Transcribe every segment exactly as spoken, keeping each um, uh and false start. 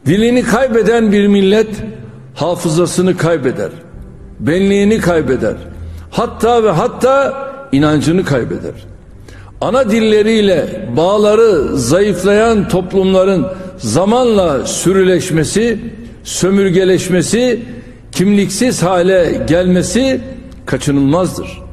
Dilini kaybeden bir millet hafızasını kaybeder, benliğini kaybeder, hatta ve hatta inancını kaybeder. Ana dilleriyle bağları zayıflayan toplumların zamanla sürüleşmesi, sömürgeleşmesi, kimliksiz hale gelmesi kaçınılmazdır.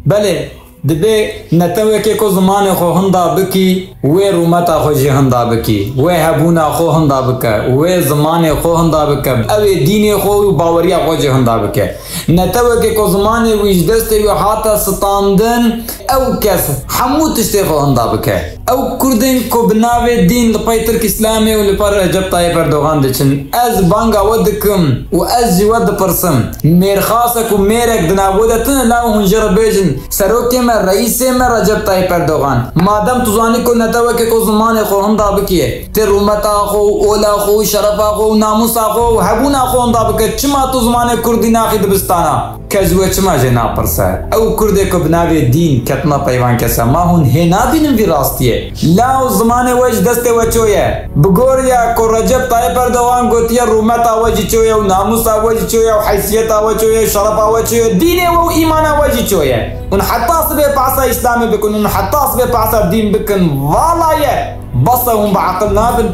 Belê, dibê netewekê ku zimanê xwe hinda bikî, wê rûmeta xwe jî hinda bikî, wê hebûna xwe hinda bike, wê zimanê xwe hinda bike, ew ê dînê xwe û baweriya xwe jî hinda bike. Netewekê ku zimanê wî ji destê wî hate standin, ew kes hemû tiştê xwe hinda bike. Ew Kurdên ku bi navê dîn li pey Tirk Îslamê û li pey Recep Tayyip Erdogan diçin, ez banga we dikim û ez ji we dipirsim, mêrxase ku mêrek di nav we de tune, la hûn jê re bêjin, serokê me, reîsê me Recep Tayyip Erdogan, madem tu zanî ku netewekê ku zimanê xwe hinda bikê, tê rûmeta xwe û ola xwe û şerefa xwe û namûsa xwe û hebûna xwe hinda bike, çima tu zimanê kurdî naxî dibistana? Kes ji we çima jê napirse? Ew kurdê ku bi navê dîn ketine peyvan kese, ma hûn hê nabînin vî rastiyê? Law zimanê we ji destê we çoye. Bi goriya ku Recep Tayyip Erdogan gotiye rûmeta we jî çoye û namûsa we jî çoye û heysiyeta we çoye û şerefa we çoye, dînê we û îmana we jî çoye. Hûn heta sibê behsa Îslamê bikin, hûn heta sibê behsa dîn bikin, vala ye. Bes e, hûn bi aqil nabin.